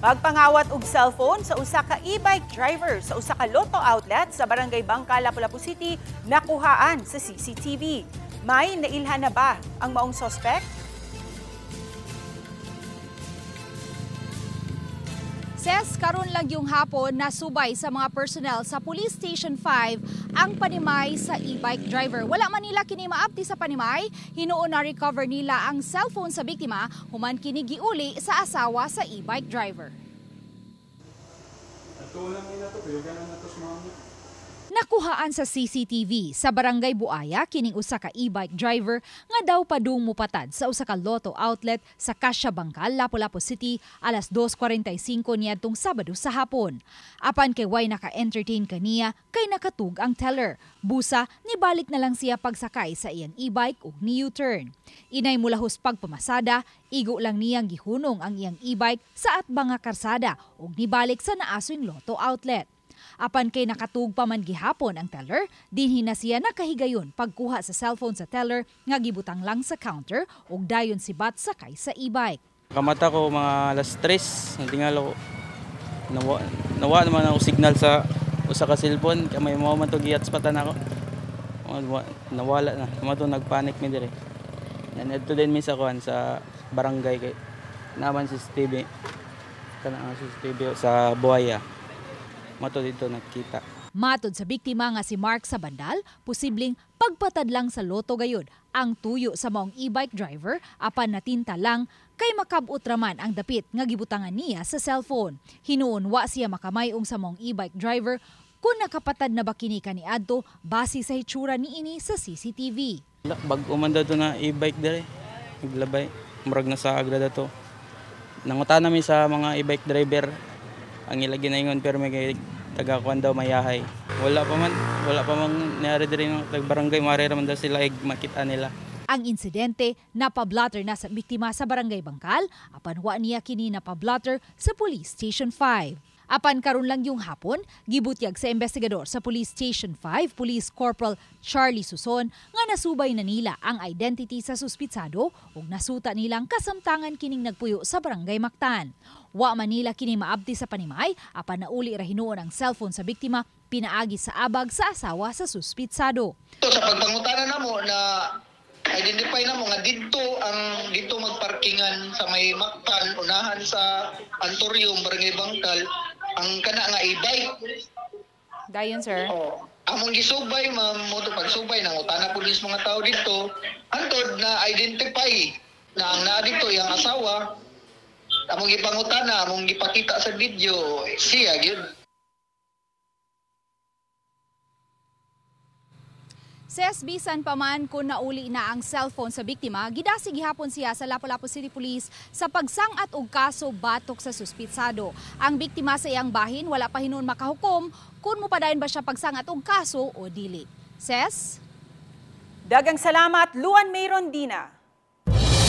Magpangawat og cellphone sa usa ka e-bike driver sa usa ka lotto outlet sa Barangay Bangkal, Lapu-Lapu City, nakuhaan sa CCTV. May nailhan na ba ang maong suspect? Ses, karon lang yung hapon nasubay sa mga personnel sa Police Station 5 ang panimay sa e-bike driver. Wala man nila kini maabti sa panimay, hinuon na recover nila ang cellphone sa biktima human kini giuli sa asawa sa e-bike driver. Nakuhaan sa CCTV sa Barangay Buaya kining usa ka e-bike driver nga daw padung mupatad sa usa ka lotto outlet sa Cassia Bangkal, Lapu-Lapu City alas 2:45 niadtong Sabado sa hapon. Apan kay way naka-entertain kaniya kay nakatug ang teller. Busa nibalik na lang siya pagsakay sa iyang e-bike ug ni U-turn. Inay mulahos pagpamasada, igo lang niyang gihunong ang iyang e-bike sa atbang nga karsada ug nibalik sa naasoy lotto outlet. Apan kay nakatug pa man gihapon ang teller, dinhi na siya nakahigayon pagkuha sa cellphone sa teller nga gibutang lang sa counter ug dayon sibat sakay sa e-bike. Kamata ko mga alas 3, natingala ko. Nawa naman ako signal sa usa ka cellphone, kay may mao man to gihatspatan ako. Nawala na, mato nagpanic mi dire. Nanadto din mi sa kuan sa barangay kay naman si CCTV. Kana ang CCTV sa Buaya. Mato dito nakita. Matod sa biktima nga si Mark Sabandal, posibleng pagpatad lang sa loto gayud ang tuyo sa maong e-bike driver apan natinta lang kay makabot raman ang dapit nga gibutangan niya sa cellphone. Hinuon wa siya makamayong sa maong e-bike driver kung nakapatad na ba kini kaniadto base sa hitsura niini sa CCTV. Bag-o man daw to na e-bike dire. Naglabay, murag na sa agra dato. Nanguta nami sa mga e-bike driver ang ilagi na ingon pero may taga kuan daw mayahay. Wala pa man niyari diri ng tag barangay, mari ra man daw sila makita nila. Ang insidente napablatter na sa biktima sa Barangay Bangkal apan wa niya kini napablatter sa Police Station 5. Apan karon lang yung hapon, gibutyag sa investigador sa Police Station 5, Police Corporal Charlie Suson, nga nasubay na nila ang identity sa suspitsado ug nasuta nilang kasamtangan kining nagpuyo sa Barangay Mactan. Wa man nila kini maabti sa panimay, apan nauli ra hinuon ang cellphone sa biktima pinaagi sa abag sa asawa sa suspitsado. Sa pagpangutana namo na identify namo nga didto ang didto magparkingan sa may Mactan unahan sa Antorium Barangay Bangkal ang kana nga e-bike. Dayon sir. Oh, among gisubay ma'am mo to pagsubay nang utana pulis mga tao didto antod na identify na ang naa didto iyang asawa. Among gipangutana, among gipakita sa video siya gyud. Ses, bisan pa man kung nauli na ang cellphone sa biktima, gidasig gihapon siya sa Lapu-Lapu City Police sa pagsangat og kaso batok sa suspitsado. Ang biktima sa iyang bahin wala pa hinuon makahukom kung mopadayon ba siya pagsangat og kaso o dili. Ses? Dagang salamat, Luan May Rondina.